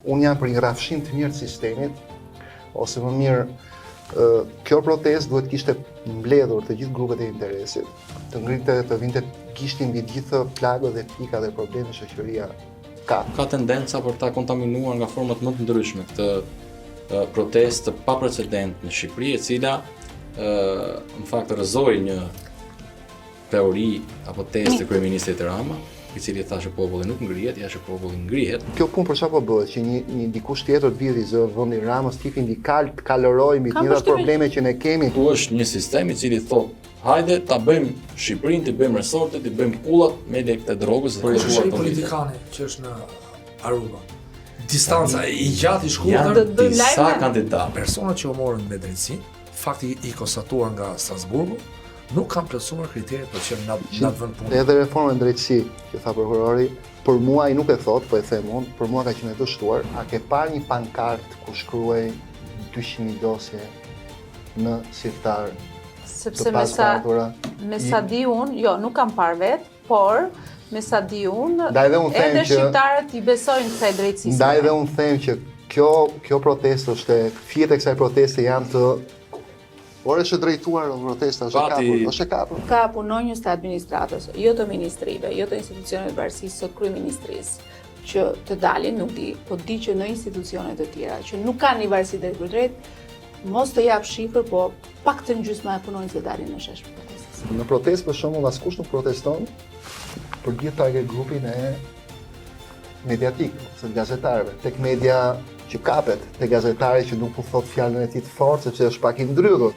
Unë jam për një rrafshim të mirë të sistemit, ose më mirë, kjo protestë duhet kishte mbledhur të gjithë grupet e interesit, të ngrinte të vinte gishtin mbi gjithë plagët dhe pikat dhe problemet që shoqëria ka. Ka tendenca për ta kontaminuar nga format më të ndryshme këtë protestë të paprecedent në Shqipëri, e cila në fakt rrëzoi një teori apo tezë të kryeministrit Rama, i cili tha që populli nuk ngrihet, ja që populli ngrihet. Kjo punë për çfarë po bëhet që një një dikush tjetër të vijë t'i zë vendin Ramës, tip indikal të kalërojë mbi të gjitha probleme që ne kemi. Ku është një sistem i cili thotë, hajde ta bëjmë Shqipërinë, t'i bëjmë resortet, t'i bëjmë kullat me lekët e drogës dhe të huar politikani që është në Aruba. Distanca i gjatë i shkurtër, disa kandidatë. Personat që u morën me drejtësi, Fakti i konstatuar nga Strasburgu, nuk kanë plotësuar kriteret për të qenë në atë vend pune. Edhe reforma në drejtësi, që tha prokurori, për mua ai nuk e thotë, po e them unë, për mua ka qenë e dështuar. A ke parë një pankartë ku shkruhej 200.000 dosje në sirtar Sepse me sa me sa di unë, jo, nuk kam parë vetë, por me sa di unë, edhe shqiptarët i besojnë kësaj drejtësisë. Ndaj dhe unë them që kjo kjo protestë është fijet e kësaj proteste janë të Por është drejtuar protesta, është e kapur, është e kapur. Ka punonjës të administratës, jo të ministrive, jo të institucioneve të varësisë së kryeministrisë, që të dalin, nuk di, po di që në institucione të tjera, që nuk kanë një varësi drejtpërdrejt, mos të jap shifër, po paktën gjysma e punonjësve dalin në shesh protestës. Në protestë për shembull askush nuk proteston për gjithë target grupin e mediatik ose të gazetarëve. Tek media që kapet, te gazetari që nuk u thotë fjalën e tij të fortë sepse është pak i ndrydhur.